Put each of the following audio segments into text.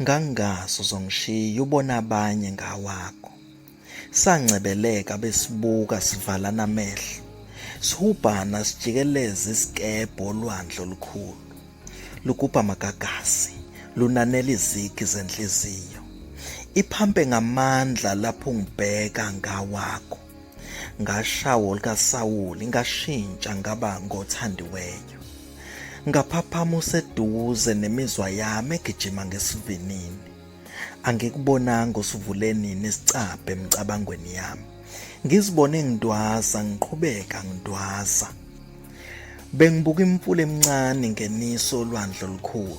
Ngangingazi uzongishiya ubona abanye ngawakho. Sancebeleka besibuka sivalana amehlo. Sihubhana sijikeleza isikebhe olwandle olukhulu. Lugubha amagagasi, lunanela izigi zenhliziyo. Iphampe ngamandla lapho ungibheka ngawakho. Ngashawa olukaSawuli ngashintsha ngaba ngothandiweyo. Ngaphaphama useduze nemizwa yami egijima ngesivinini. Angikubonanga usivule nini isicabha emicabangweni yami. Ngizibone ngintwaza ngiqhubeka ngintwaza. Bengibuka imfula emincane ingenisa olwandle olukhulu.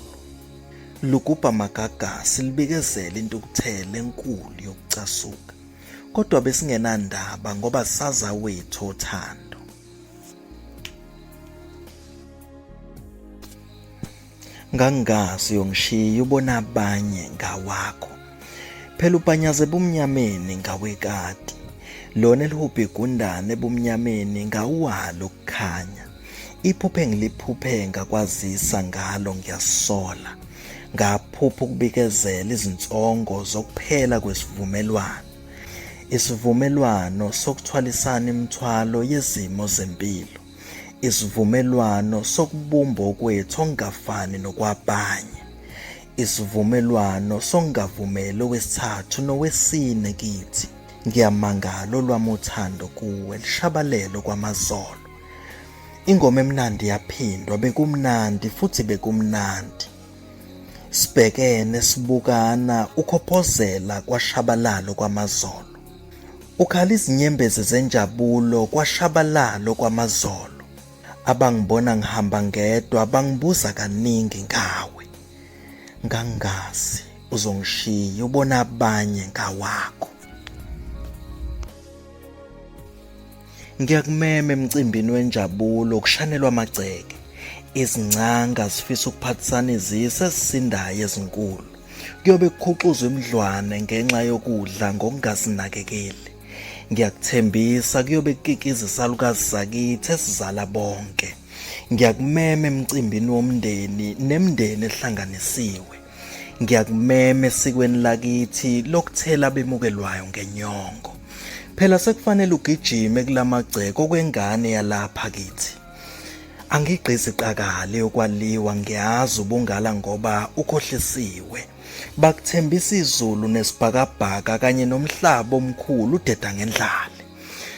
Lugubha amagagasi libikezela intukuthelo enkulu yokucasuka. Kodwa besingenandaba ngoba saza wethu othando. Ngangingazi uyongishiya ubona abanye ngawakho. Phela ubhanyaza ebumnyameni ngawekati. Lona elihubha igundane ebumnyameni ngawalo ukukhanya. Iphupho engiliphuphe ngakwazisa ngalo ngiyasola. Ngaphupha ukubikezela izinsongo zokuphela kwesivumelwano. Isivumelwano sokuthwalisana imithwalo yezimo zempilo. Isivumelwano sokubumba okwethu okungafani nokwabanye. Isivumelwano sokungavumeli owesithathu nowesine kithi. Ngiyamangala olwami uthando kuwe lishabalele kwamazolo. Ingoma emnandi yaphindwa bekumnandi futhi bekumnandi. Sibhekene sibukana ukhophozela kwashabalalo kwamazolo. Ukhala izinyembezi zenjabulo kwashabalalo kwamazolo. Abangibona ngihamba ngedwa bangibuza kaningi ngawe. Ngangingazi uzongishiya ubona abanye ngawakho. Ngiyakumema emcimbini wenjabulo kushanelwa amagceke. Izingcanga zifisa ukuphathisana izisi ezisindayo ezinkulu. Kuyobe kukhuxuzwa imidlwane ngenxa yokudla ngokungazinakekeli. Ngiyakuthembisa kuyobe kukikiza isalukazi sakithi esizala bonke. Ngiyakumema emcimbini womndeni nemindeni ehlanganisiwe. Ngiyakumema esikweni lakithi lokuthela abemukelwayo ngenyongo. Phela sekufanele ugijime kulamagceke okwengane yalapha kithi. Angigqizi qakale yokwaliwa ngiyazi ubungala ngoba ukhohlisiwe. Bakuthembisa izulu nesibhakabhaka kanye nomhlaba omkhulu udeda ngendlala.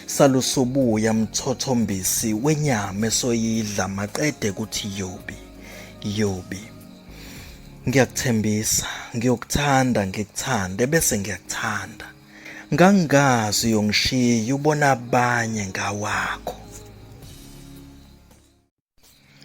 Salusubuya mthothombisi wenyama esoyidla maqede kuthi yobi yobi. Ngiyakuthembisa, ngiyokuthanda ngikuthande bese ngiyakuthanda. Ngangingazi uyongishiya ubona abanye ngawakho.